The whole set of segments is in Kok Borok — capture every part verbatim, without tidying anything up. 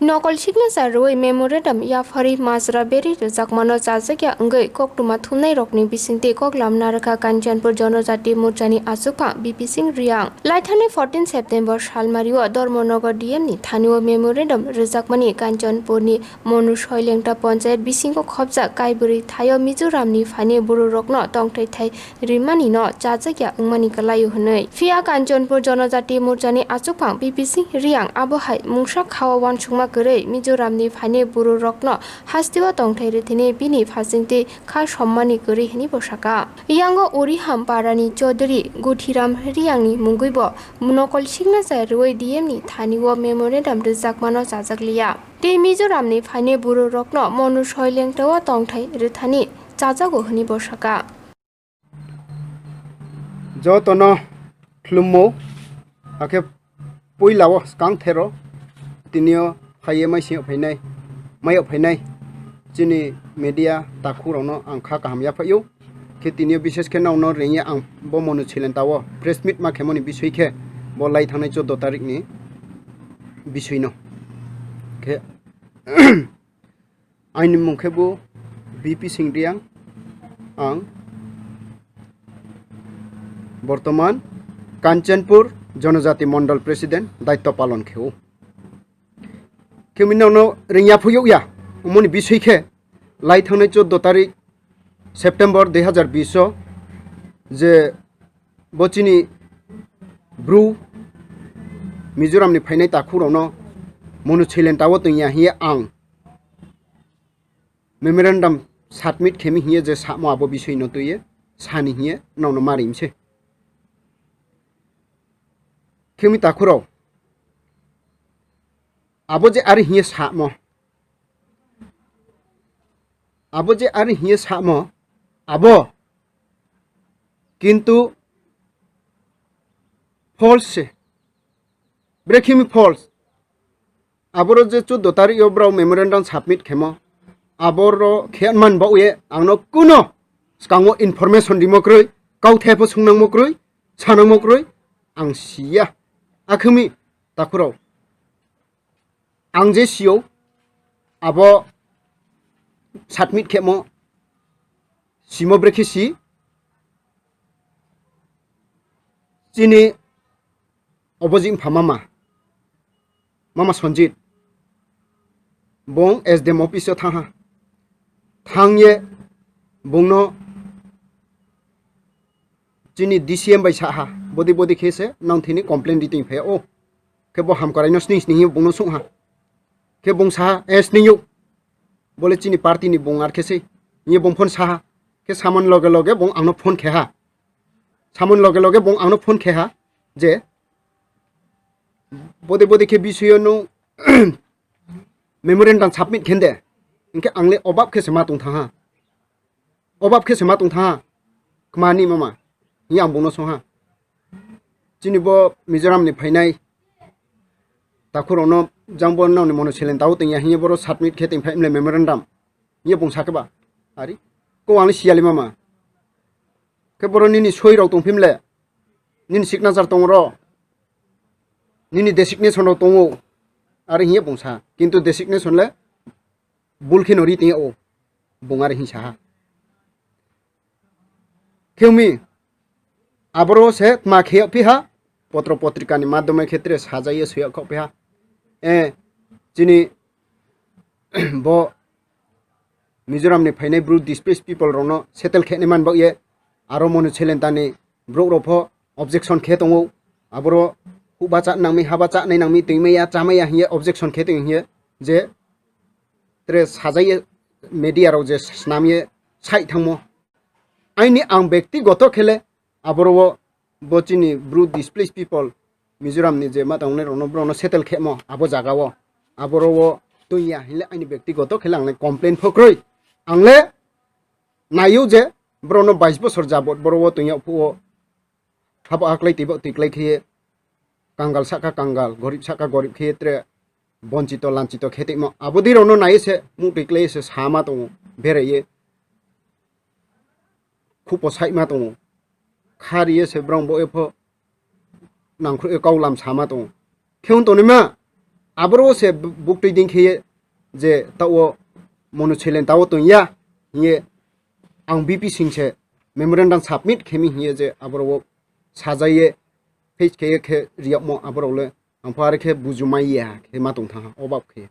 Nokol signature rwui memorandum yapharwi majra beri rwjakmano chajakya wngwi koktwma thumnairokni bisingtwi koklam narwkha Kanchanpur Jonojati Morchani achukphang B P Singh Riang. Laithani fourteen September salmario Dharmanagar D M ni thanio memorandum rwjakmani Kanchanpurni Monu Soilengta Panchayat bisingo khopjak kaibrwi thaio Mizoramni phaini bororokno tongthai thai rimani no chajakya wngmani kwlaio hwnwi. Phiya Kanchanpur Jonojati Morchani achukphang B P Singh Riang abo hai mungsa khao wansukma kwrwi Mizoramni phaini bororokno hasteo tongthai rwthini bini phasingtwi kha sommani kwrwi hwnwi bo saka. Yango Uriham parani Chaudhary Guthiram Riangni mungwibo nokol signature rwui D M ni thanio memorandum rwjakmano chajakliya. Tei Mizoramni phaini bororokno Monu Soilengtao tongthai rwthani chajago hwnwi bo saka. Jotono khulummo, hakhe puilao skang thero tinio phaiye maising phainai, mayo phainai chini media takhukrokno ang kha kaham yaphaio. Khe tinio bishesh khe nokno ringya ang bo Monu Soilengtao press meet ma khemoni bisoi khe bo lai thangnai choudo tarikni bisoino. Khe Aini mung khe bo B P Singh Riang, ang bortoman Kanchanpur Jonojati Mondol President daitto palon khe-o. Khe bini nokno ringya phuyuk ya, umoni bisoi khe lai thangnai choudo tarik September dui hazar bish o je bo chini bru Mizoramni phainai takhukrokno Monu Soilengtao tongya hiye ang memorandum submit khemi hiye je samo abo bisoi no twiye sani hiye nokno mari mse. Khemi takhurok abo je ari hiye samo, abo je ari hiye samo, abo kintu false se. Brekhe mi false. Aboro je chuddo tarik o borok memorandum submit khemo, aboro khe man ba uye angno kuno skango information rimo kwrwi, kauthai pho sungnangmo kwrwi, sanangmo kwrwi ang siya. Akhumi takhurok ang je sio abo submit khemo simo brekhe si chini opposite pha mama, mama Sanjit, bong S D M office o thangha, thangye bongno chini D C M bai saha, bodi bodi khe se nang thini complain di tong phai o, khe bo hamkrai no sning sning bongno sungha, khe bong saha, "Eh, sning yo, bole chini party ni bong ar khe se," ye bong phone saha, khe samon loge loge bong angno phone khe ha. Samon loge loge bong angno phone khe ha je bode bode khe bisoyo no memorandum submit khen de, hinkhe ang le obab khe se ma tong thang ha, obab khe se ma tong thang ha, kmani mama, hiya ang bongno song ha. Chini bo Mizoram ni phainai takhurokno jang bo nokni Monu Soilengtao tongya hiye boro submit khe tongphai mle memorandum, hiye bong sakhe ba, ari ko ang le siyali mama. Khe boro nini soi rok tong phim le, nini signature tong ro, nini designation rok tongo, ari hiye bung sa. Kintu designation le bul khe no ri tong o, bung ari hin sa ha. Khe umi aboro se tma khe phi ha, potro potrika ni madhyome khetre sajaiye suya kho phi ha. Eh, chini bo Mizoram ni phainai bru displaced people rokno settle khe nai man bagye, aro Monu Soilengta ni borok rok pho objection khe tongo, aboro huba cha nangmi, haba cha nai nangmi, twi maya cha maya hiye objection khe tong hiye je tre sajaiye media rok je snamye sai thangmo. Aini ang bektigoto khele aboro o bo chini bru displaced people Mizoram ni je ma tongnai rokno borokno settle khemo abo jaga o, aboro o tongya hinle aini bektigoto khele ang le complain pho kwrwi. Ang le naio je borokno bais bosor jabot boro o tongya phuo habo aklai twibo twiklai khe kangal saka kangal, gorib saka gorib khe tre bonchito lanchito khe tongmo. Abo di rokno nai se muk twiklai se sama tongo, beraiye khupo saima tongo. Khariye se borok bo epho nangkhru e kaulam sama tongo. Khe wng tongnaima aboro se bu-, buktwi din khe je tao mono chelen tao tongya hiye ang B P sing se memorandum submit khemi hiye je aboro sajaye face khe khe riyakmo aboro le ang pho are khe bujumaiya khe ma tong thangha obab khe.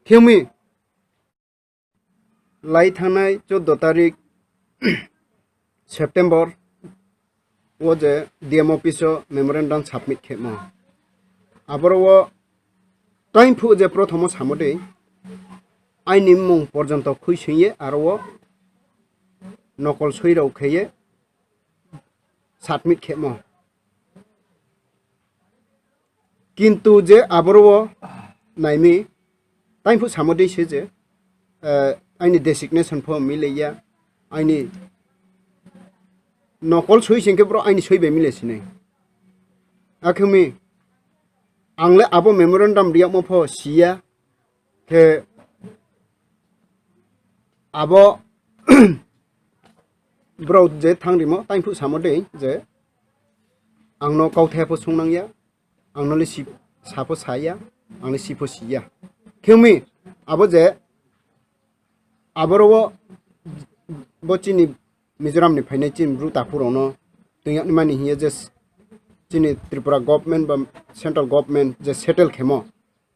Khemi lai thangnai chuddo tarik September o je D M office o memorandum submit khemo. Aboro o time phu je prothomo samo de aini mung porjonto khui singye aro o nokol sui rok kheye submit khemo. Kintu je aboro o naimi, tangphu samo de se je, eh, aini designation pho mileya, aini nokol soi singke bro aini soi bai mile sinai. Akhemi ang le abo memorandum riyakmo pho siya, khe abo bro je thang rimo tangphu samo de je ang no kauthai pho sung nangya, ang no le si, sa pho saya, ang le si pho siya. Khemi abo je aboro o bo chini Mizoram ni phainai chini bru takhurokno tongyak ni mani hiye je chini Tripura government ba central government je settle khemo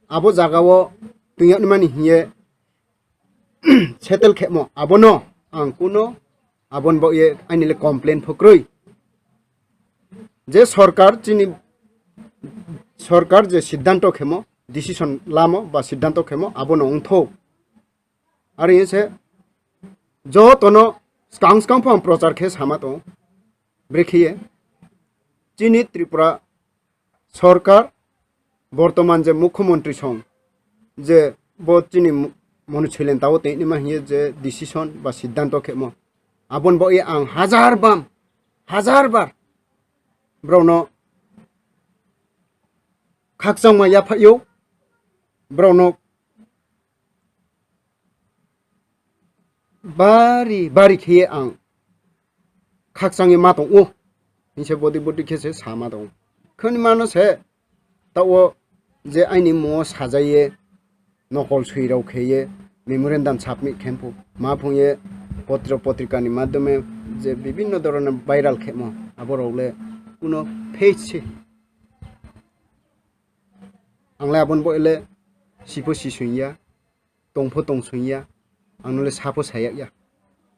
abo jaga o tongyak ni mani hiye settle khemo abono ang kuno abon bo ye aini le complain pho kroi je sorkar chini sorkar je siddhanto khemo decision lamo ba siddhanto khemo abono wngtho. Ari se jotono skang skang phang prochar khe sama tong brekhiye chini Tripura sorkar bortoman je mukhyamantri song je bo chini mu-, monu chilenta o tei nima hiye je decision ba siddhanto khemo abon bo ye ang hajar bam hajar bar brokno khakchangma yaphaio brokno bari bari khe ang khakchangwi ma tong o hinse bodi bodi khe se sa ma tong o khani mano se ta o je aini mo sajaye nokol sui rok khe ye memorandum submit khe phu ma phung ye potro potrika ni madhyome je bibinno dhoroner viral khe mo abo rok le kuno page se ang le abon bo le sipo si sui ya tongpho tong sui ya ang no le sapo sayak ya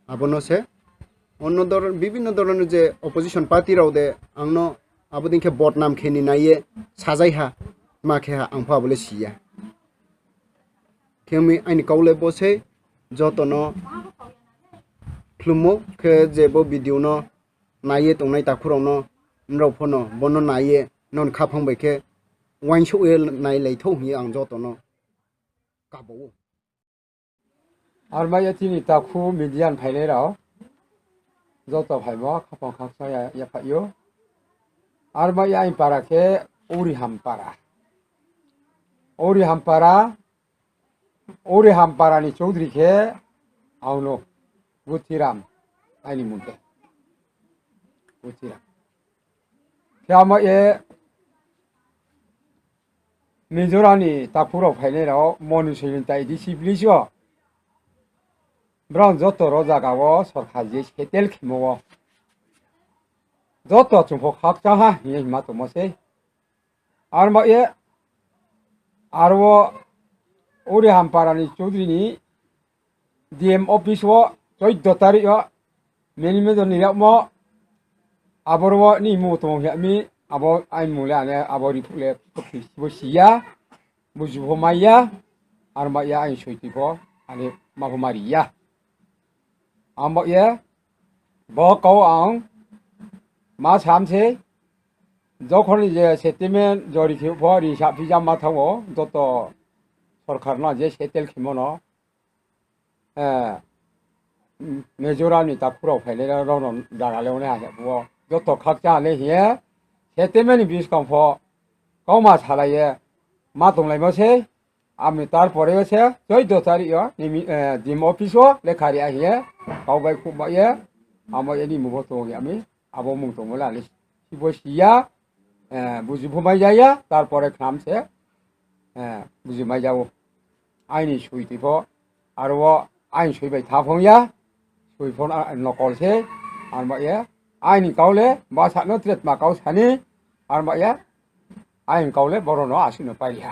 abono se onno dhor bibinno dhoroner je opposition party rok de ang no abo din khe bodnam khe ni nai ye sajai ha ma khe ha ang pho abo le si ya. Khe wngwi aini kau le bo se jotono khlumo khe je bo video no nai ye tongnai takhurok no norok pho no bono nai ye non khaphang bai khe uaingsouh ye nai lai thou hing ye ang jotono kabo o. Armai ya chini takhu media ni phainai rok joto phaimo khaphang khaksa ya, ya phaio. Armai ya aini para khe Uriham para. Uriham para, Uriham para ni Chaudhary khe auno Guthiram aini mung khe. Guthiram. Khe ama e Mizoram ni takhurok phainai rok moni soini tai D C village o. Borok joto ro jaga o sorkar je settle khemo o. Joto chwngkho khakchang ha hinwi hima tongmo se. Arma e aro Uri Hampara ni Chaudhary ni D M office o chauddho tarik o Meni medo ni yakmo aboro ni mung tong yakmi abo ai mung le ane abo ri phuk le bo siya buju pho maiya ar maiya ai soi twi pho ani ma pho mari ya. Ang bo ye bo kau ang ma sam se jokhon je settlement jori khe pho ri sa phi jam ma thango joto sorkar no je settle khimo no. Eh, Mizoram ni takhurok phailai rok no daga le hwnwi hai bo joto khakcha le hiye settlement ni biskang pho kauma salai ye ma tonglaimo se ami tar pore se chauddho tarik o nimi, eh, D M office o lekha ri ahiye kau bai khub bai ye amo ye ni mubo tong ye ami abo mung tong le ani sibo siya, eh, buji phumai jaya tar pore kham se eh, buji mai jago. Aini sui twi pho, aro o aini sui bai tha phong ya, sui pho na nokol se, arma ya, aini kau le bwsa no tretma kau sani, arma ya, aini kau le boro no aswk no pai ya.